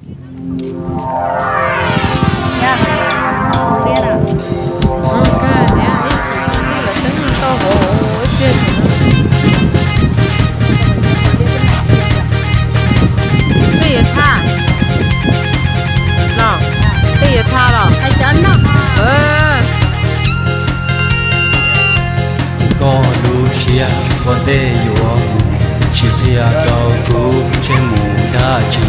Tej yuav tha los, tej yuav tha los. Txiv, koj lub siab ua ntej yuav mus, sim qhia rau kuv seb mus dab tsi.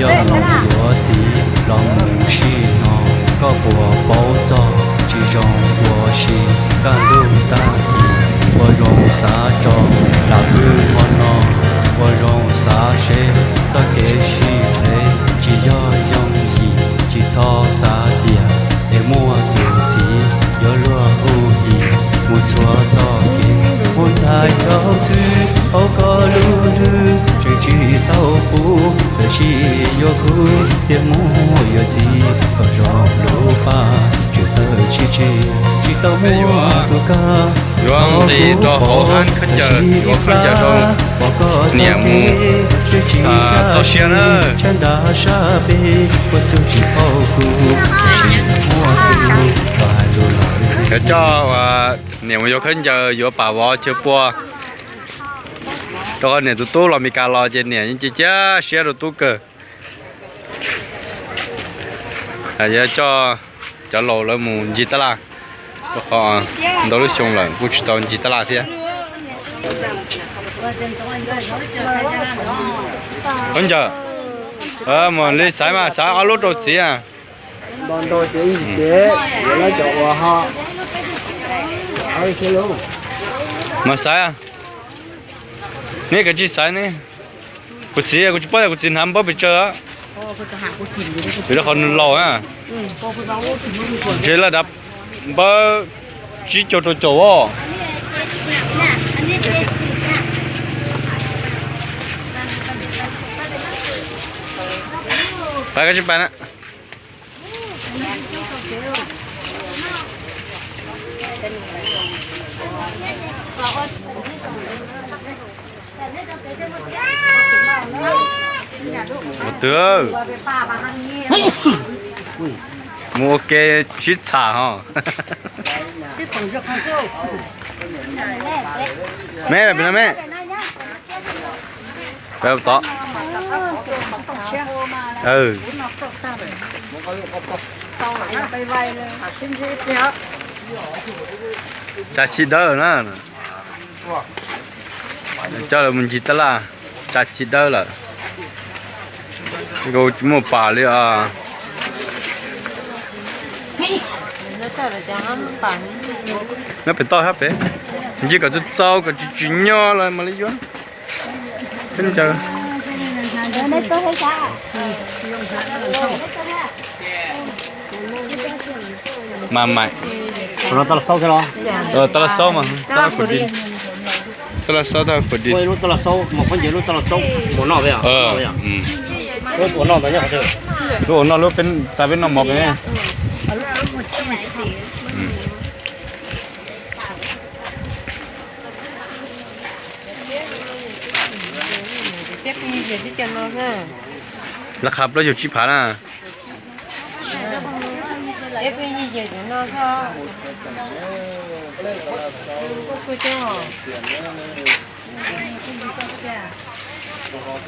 Yog mus yuav txiv los mus sib hno, koj puas paub txog tsis zoo ua si. Kaj ntug tag kis ua zoo xav tso lam lwm hmo no, ua zoo xav seb txoj kev sib ntsib tsis yog yooj yim. Tsis txhob xav tias es muaj tus txiv yuav luag hu yim mus txhua txoj kev. Mus ntxhais rau xwb hauv koj lub hlwb tseem tsis tau qub, txawm sim yuav khub thiab mus yuav txiv kom zoo lub paj tswm tawm tsis tseg, tsis tau muaj tus kag. Yuav nqis rau hauv hab khaub ncaws, yuav khaub ncaws rau niam mus tau siab na. Yuav coj niam mus yuav khaub ncaws, yuav pam vov chaw pua, rau qhov niam tus tub los Mes Kas los ces niam yeej cia siab rau tub kawg. Yuav coj cov laus lawv mus ncig tab laj, rau qhov ntau lub xyoo lawm kuj tsis tau ncig tab laj thiab. Khaub ncaws, mus li xaiv mas xaiv ob lub rau txiv. Mas xaiv, neb kav tsij xaiv ne. Kuv txiv, kuv tsis paub yog kuv txiv hnav npaub pes tsawg. Vim rau qhov nws laus na. Ntshe laj dav npawb tsib caug rau caum os. Pab koj tsis pab na. Mus twg, mus ua ke sib txham ho. Me, pem no me. Tod. Tsa tsis dawb na. Coj lawv mus ncig tab laj, tsa tsis dawb lawm. Nkaus tsis muaj pam li os. Nyob pem toj hab pem, ncig kom txaus txaus kom tsis tsim nyog los mam li yuav. Peb ncaws. Mas mais. Tab laj xaub mas, tab laj xaub, tab laj xaub, tab laj xaub. Lub ua noj lub peb tas peb noj mov pem. Laj qha plaub caug tsib phav na.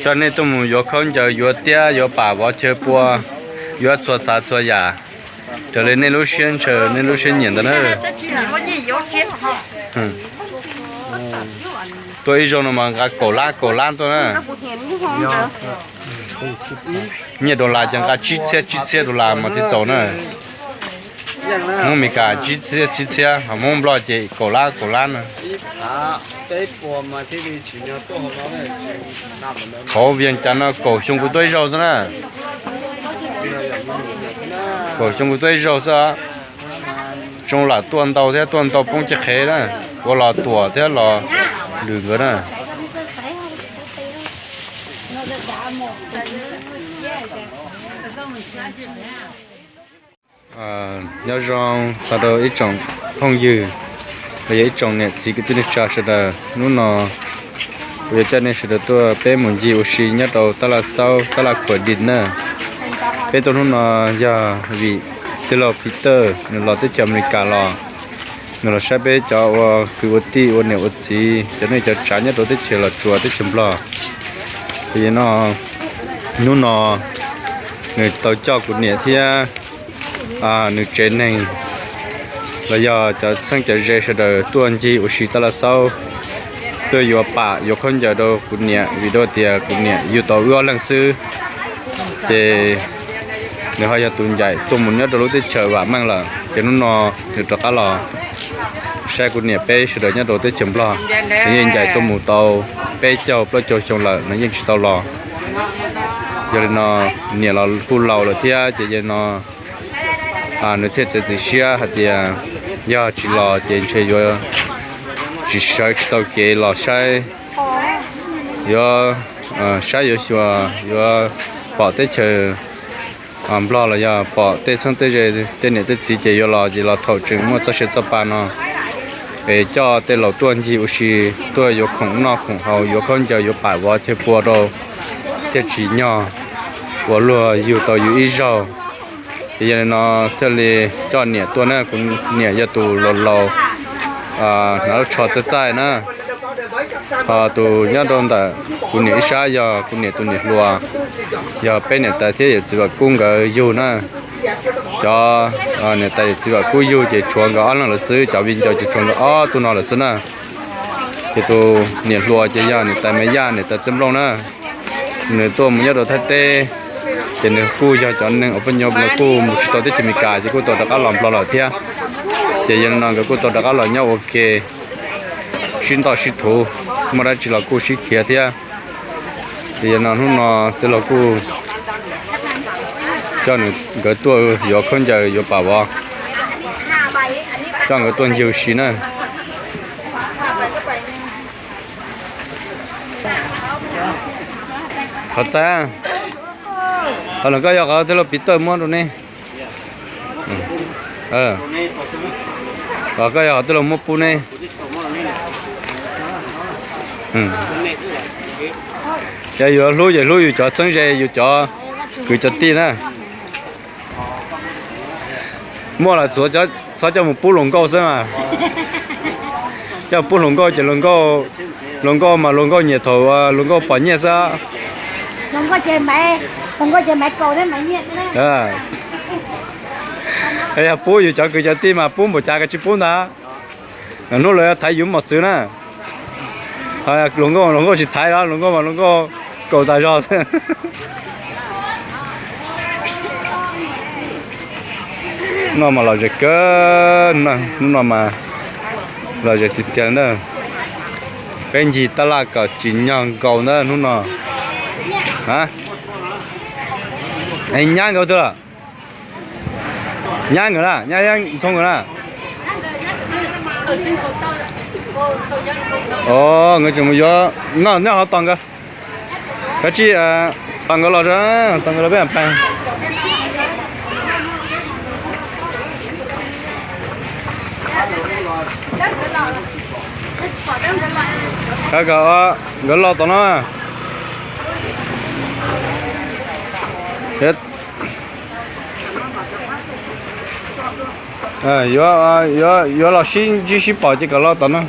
Coj nej tuaj mus yuav khaub ncaws, yuav tiab, yuav pam vov chaw pua, yuav txhua txhav txhua yam raws li nej lub siab ntshaw nej lub siab nyiam ntawd na. Tuaj ib zaug no mas nqa kaum lab kaum lab tuaj na. Nyiaj dollar ces nqa tsib txhiab tsib txhiab dollar mas thiaj txaus na. Hmoob Mes Kas tsib txhiab tsib txhiab, ho Hmoob Nplog ces kaum lab kaum lab na. Hauv Vias Cas no kaum xyoo kuv tuaj ib zaug xwb na. Kaum xyoo kuv tuaj ib zaug xwb. Zoo lam tuaj ntau thiab tuaj ntau poob ceg qhev na, ua los tuam thiab los lwm nkawd na. Nyob zoo txog rau ib tsoom phooj ywg los yog ib tsoom niam txiv kwv tij neej tsa sawv daws, hnub no kuv yuav coj nej sawv daws tuaj peb mus ncig ua si nyob rau tab laj xaub tab laj khuam dis na. Peb tuaj hnub no yog vim tij laug Peter nws los teb chaws Amelikas los, nws los saib peb cov ua kwv ua tij ua niam ua txiv cov neej cov tsav nyob rau teb chaws Los Tsuas teb chaws Nplog. Ces no hnub no nws tau coj kuv niam thiab nws tsev neeg los yog cov txheeb cov ze sawv daws tuaj ncig ua si taj laj xaub, tuaj yuav pam yuav khaub ncaws rau kuv niam vim rau tias kuv niam yug tau wb ob leeg xwb. Ces nws ho yog tus ncaim tuaj mus nyob rau lub teb chaws vam meej lawm, ces hnub no nws rov qab los saib kuv niam peb sawv daws nyob rau teb chaws Nplog. Nws yeej ncaim tuaj mus tau peb caug plaub caug xyoo lawm nws yeej tsis tau los. Yog li no niam los kuj laus lawm thiab ces yog li no nws thiaj txiav txim siab hais tias yog tsis los ces ntshe yuav tsis sawv tsis tau kev los saib, yuav saib yuav xyuas yuav pom teb chaws Nplog los yog pom tej txheeb tej ze tej niam tej txiv ces yuav los ces los thaum tseem muaj txoj sia txoj pa no es coj tej laus tuaj ncig ua si, tuaj yuav khoom noj khoom haus yuav khaub ncaws yuav pam vov chaw pua rau thiaj tsim nyog ua luag yug tau yus ib zaug. Ces yog li no thiaj li coj niam tuaj na, kuv niam yog tus laus laus hnav lub tsho txaij txaij na. Ho tus nyob rau ntawm kuv niam ib sab yog kuv niam tus niam hluas, yog peb niam tais thiab yawm txiv Vam Kub nkawd yug na. Cov niam tais yawm txiv Vam Kub yug ces tshuav nkawd ob leeg lawm xwb, cov viv ncaus ces tshuav nkawd ob tug no lawm xwb na. Ces tus niam hluas ces yog niam tais Maiv Yaj niam tais Txhiaj Nplooj na. Nws tuaj mus nyob rau Thaib teb, ces nws kuj yog cov neeg uas poj nyob nws kuj mus tsis tau teb chaws Amelikas ces kuj tau rov qab los Nplog lawm thiab. Ces yog li no nkawd kuj tau rov qab los nyob ua ke, sib ntaj sib thuv, muaj dab tsi los kuj sib khiav thiab. Ces yog li no hnub no tij laug kuj coj nkawd tuaj yuav khaub ncaws yuav pam vov, coj nkawd tuaj ncig ua si na. Qhov txaib, qhov no koj yog qhov tij laug Peter muab rau neb. Koj yog qhov tij laug muab pub neb. Ces yus hlub ces hlub yus cov txheeb ze yus cov kwv cov tij na. Muaj los txhob coj mus pub hluas nkauj xwb mas. Coj pub hluas nkauj ces hluas nkauj mas hluas nkauj nyiam thaum hluas nkauj pom nyiaj xwb. Yog pub yus cov kwv cov tij mas pub npaum cas koj tsis pub ntag. Hnub lawv thaiv yus mos txwv na. Hluas nkauj hluas nkauj tsis thaiv los hluas nkauj mas hluas nkauj kaus tas zog xwb. No mas lom zem kawg, hnub no mas lom zem tiag tiag na. Peb ncig taj laj kom tsim nyog nkaus ntawd hnub no. Nyab nkawd twg lawm? Nyab nkawd na, nyab ntxhoo nkawd na. Nkawd tseem mus yuav noj nyob hauv tos nkawd. Kav tsij tos nkawd los, tos nkawd los peb mam pais. Kom nkawd los tom no. Yuav los sib ntsib sib pom ces kom los tom no.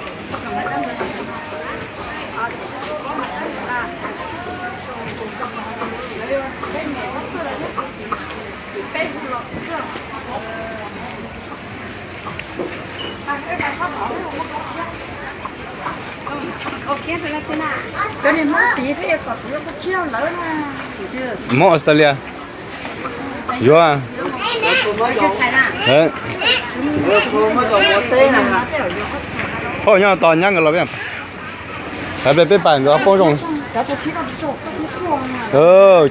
Hmoob Australia yuav. Phauj nyob tos nyab nkawd los peb, peb pab nkawd poob zoo.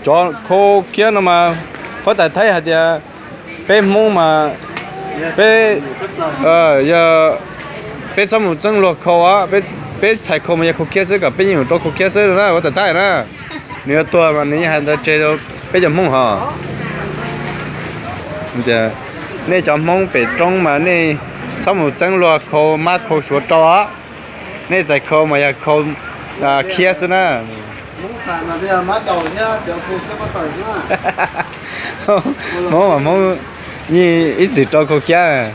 Cov khau khiab no mas huab tais Thaib hais tias peb Hmoob mas peb, yog peb txhob mus txeeb luag khau, peb txhais khau mas yog khau khiab xwb, kom peb yeej mus rau khau khiab xwb na huab tais Thaib na. Nws yuav tuag mas nws yeej hais ntawd tseg rau peb cov Hmoob hos. Nej cov Hmoob pem roob mas nej txhob mus txeeb luag khau mab khau suav rau os. Nej txhais khau mas yog khau khiab xwb na. Hmoob txhais mas yog mab daus thiab cov khau khiab pob taws xwb na. Hmoob mas Hmoob yeej ib txwm rau khau kiab.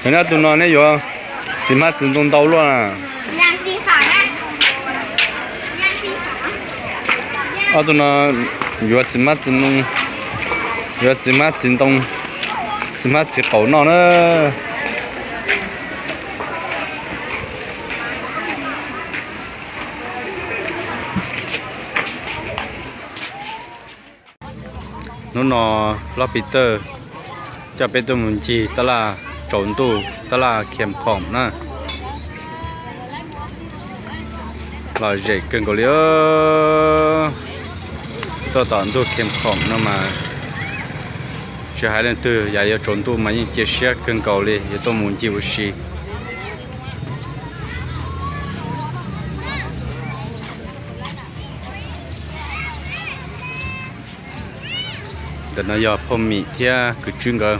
Yog no tus no nej yuav txiv hmab txiv ntoo ntau luaj na. Ob tug no yuav txiv hmab txiv ntoo, yuav txiv hmab txiv ntoo, txiv hmab txiv qaum noj na. Hnub no hlob Peter coj peb tuaj mus ncig tab laj tsaus ntuj, tab laj Khiam Khoom na. Lom zem kawg nkaus li. Tuaj tom ntug Khiam Khoom no mas tsis hais leej twg, yam yuav tsaus ntuj mas yeej cia siab kawg nkaus li yuav tuaj mus ncig ua si. Ntawm no yog Phauj Mim thiab kwv Tswb nkawd.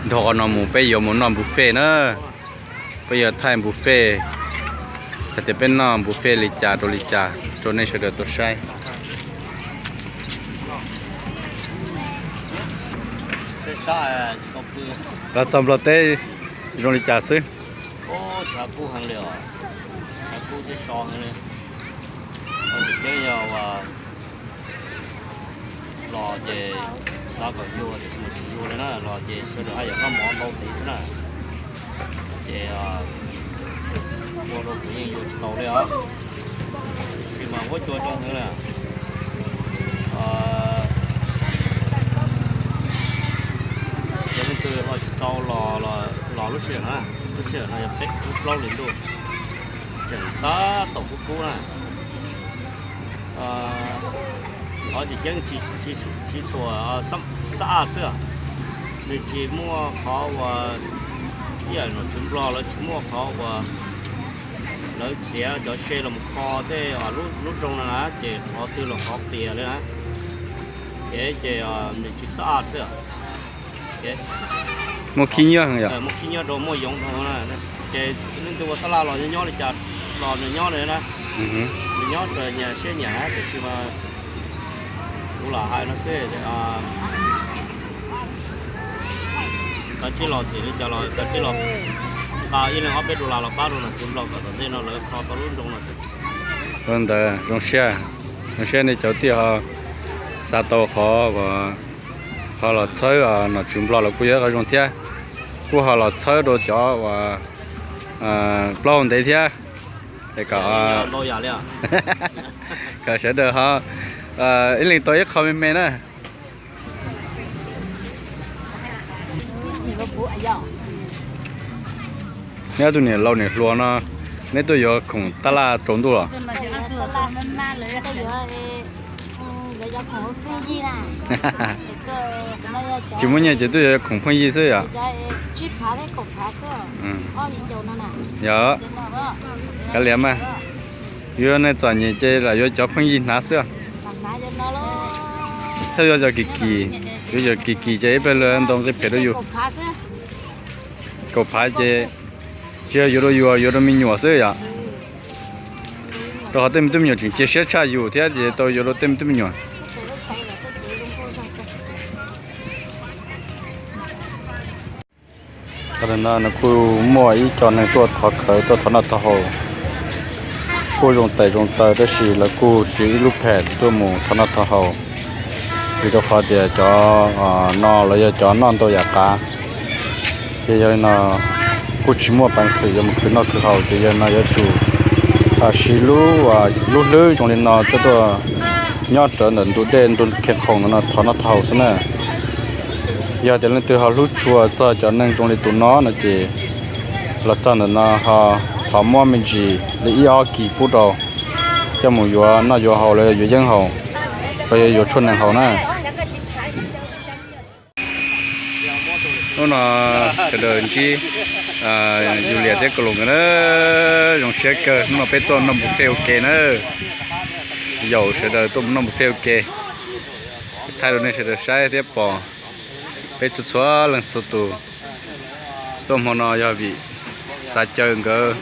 Dhau qhov no mus peb yuav mus noj buffet na. Peb yuav thaij buffet, hais tias peb noj buffet li cas rau li cas rau nej sawv daws tau saib. Los txog Nplog teb zoo li cas xwb? Los ces xav kom yuag tiam sis mas tsis yuag li na, los ces sawv daws haj yam noj mov ntau ntxiv xwb na. Ces ua rau kuv yeej yuav tsis tau li os. Tiam sis mas huab cua zoo heev na. Yog leej twg ho tsis tau los, los lub sij hawm na, lub sij hawm no yog peb plaub hlis ntuj, tseem tab tom kub kub na. Qhov tseem ceeb tsis txhuam xab aj xwb, nws tsis muaj qhov uas ib yam nom tswv Nplog lawv tsis muaj qhov uas lawv txiav cov se los kho tej lub nroog no na, ces qhov twg los qhov qias li na. Ces, ces nws tsis xab aj xwb. Muaj khib nyiab yom? Muaj khib nyiab rau muaj yoov rau na. Ces leej twg ua tab laj los nyob nyob li cas los nws nyob li na. Nws nyob raws nyias siab nyias na, tiam sis mas kuv lam hais no xwb, kav tsij los txim li cas los kav tsij los nqa ib leeg ob peb dollar los pab rau nom tswv Nplog kom tom ntej no lawv kho tau lub nroog no xwb. Ua ntawd zoo siab, zoo siab nej cov tij ho xav tau qhov uas ho los txhawb nom tswv Nplog los kuj yog qhov zoo thiab. Kuj ho los txhawb rau cov uas plaub hau ntev thiab, es kom, kom sawv daws ho ib leeg tau ib qho me me na. Neb ob tug niam laus niam hluas no, neb tuaj yuav khoom tab laj tsaus ntuj los? Tsis muaj nyiaj ces tuaj yuav khoom pheej yig xwb yom? Yog, kav liam mas, yuav neeg txom nyem ces lam yuav cov pheej yig hnav xwb. Thiab yuav cov kim kim, yuav cov kim kim ces ib pliag luag ntaus nqi phem rau yus. Kaum phav ces tsis yog yuav rau yus, yuav rau me nyuam xwb yom. Rau qhov tej me tub me nyuam tseem cia siab tshaj yus thiab ces tau yuav rau tej me tub me nyuam. Tam no kuj muaj ib co neeg tuaj thov khawv tuaj thov noj thov haus, kuj zoo tes zoo taw tab sis lawv kuj siv ib lub phem tuaj mus thov noj thov haus, vim rau qhov tias cov no lawv yog cov noj ntau yam qav. Ces yog li no kuj tsis muaj peev xwm yuav mus khwv noj khwv haus, ces yog li no yuav tsum siv lub, lub hlwb zoo li no coj tuaj nyob rawv ntawm ntug dej ntug Khiaj Khoom no thov noj thov haus xwb na. Yog tias leej twg ho hlub tshua txog cov neeg zoo li tus no no ces los txog ntawm no ho thov muab me ntsis li ib ob kis pub rau, coj mus yuav noj yuav haus los yuav yeeb haus, los yog yuav tshuaj nees haus na. Hnub no sawv daws ntsib Yus Liam thiab Kaus Loos nkawd na, zoo siab kawg. Hnub no peb tuaj noj buffet ua ke na. Yaum sawv daws tuaj mus noj buffet ua ke, thaij rau nej sawv daws saib thiab pom. Peb txhua txhua leej txhua tus tuaj hmo no yog vim Tav Caw nkawd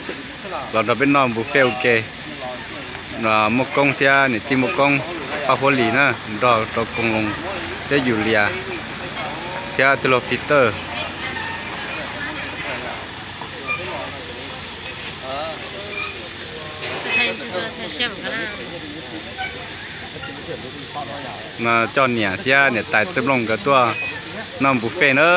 los nrog peb noj npus fej ua ke. Muaj Koob thiab niam tij Muaj Koob, Paj Huab Lis na, nrog rau Koos Loos thiab Yus Lias thiab tij laug Peter. Coj niam thiab niam tais Txwj Nplooj nkawd tuaj noj npus fej na.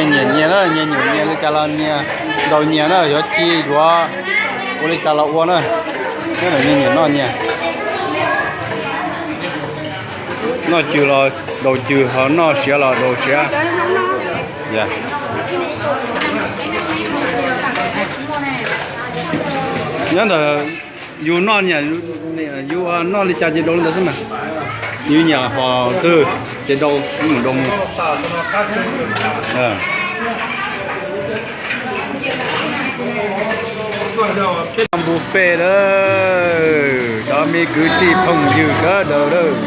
Nyiam nyias na, nyias nyuam nyias li cas los nyias, ntaus nyias na, yuav ci yuav ua li cas los ua na. Nyias nyiam noj nyias. Noj cws los daus cws, ho noj siav los daus siav. Nyob ntawd yus noj nyiam, yus noj li cas ces daus li ntawd xwb mas. Yus nyiam hom twg ces daus mus daus mus. Npus fej lawm, cov me kwv tij phooj ywg sawv daws lawm,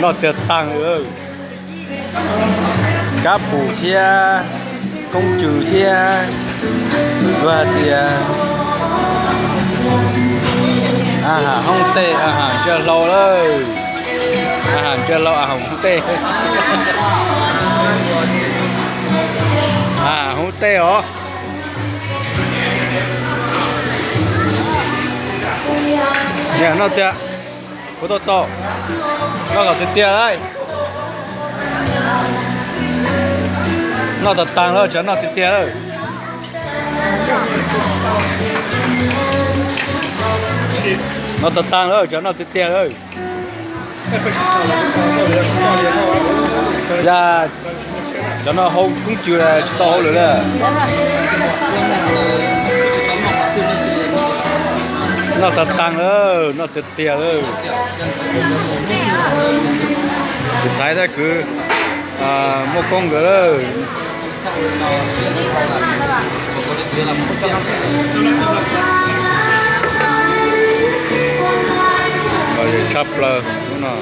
noj tiag taag lawm. Kab pum thiab koob cws thiab, luag hais tias a ham hoob tej, a ham ntsia hlau lawm, a ham ntsia hlau, a ham hoob tej, a ham hoob tej os. Niam noj tiag, kuv tuaj txog, noj kom tiag tiag lawm. Noj tag taag lawm, tseem noj tiag tiag lawm. Noj tag taag lawm, tseem noj tiag tiag lawm. Yog cov no hau koob cws tsis tau hauj lwm li. Noj tag taag lawm, noj tiag tiag lawm. Kwv Thaiv thiab kwv Muaj Koob nkawd lawm. Lom zem tshaj plaws hnub no.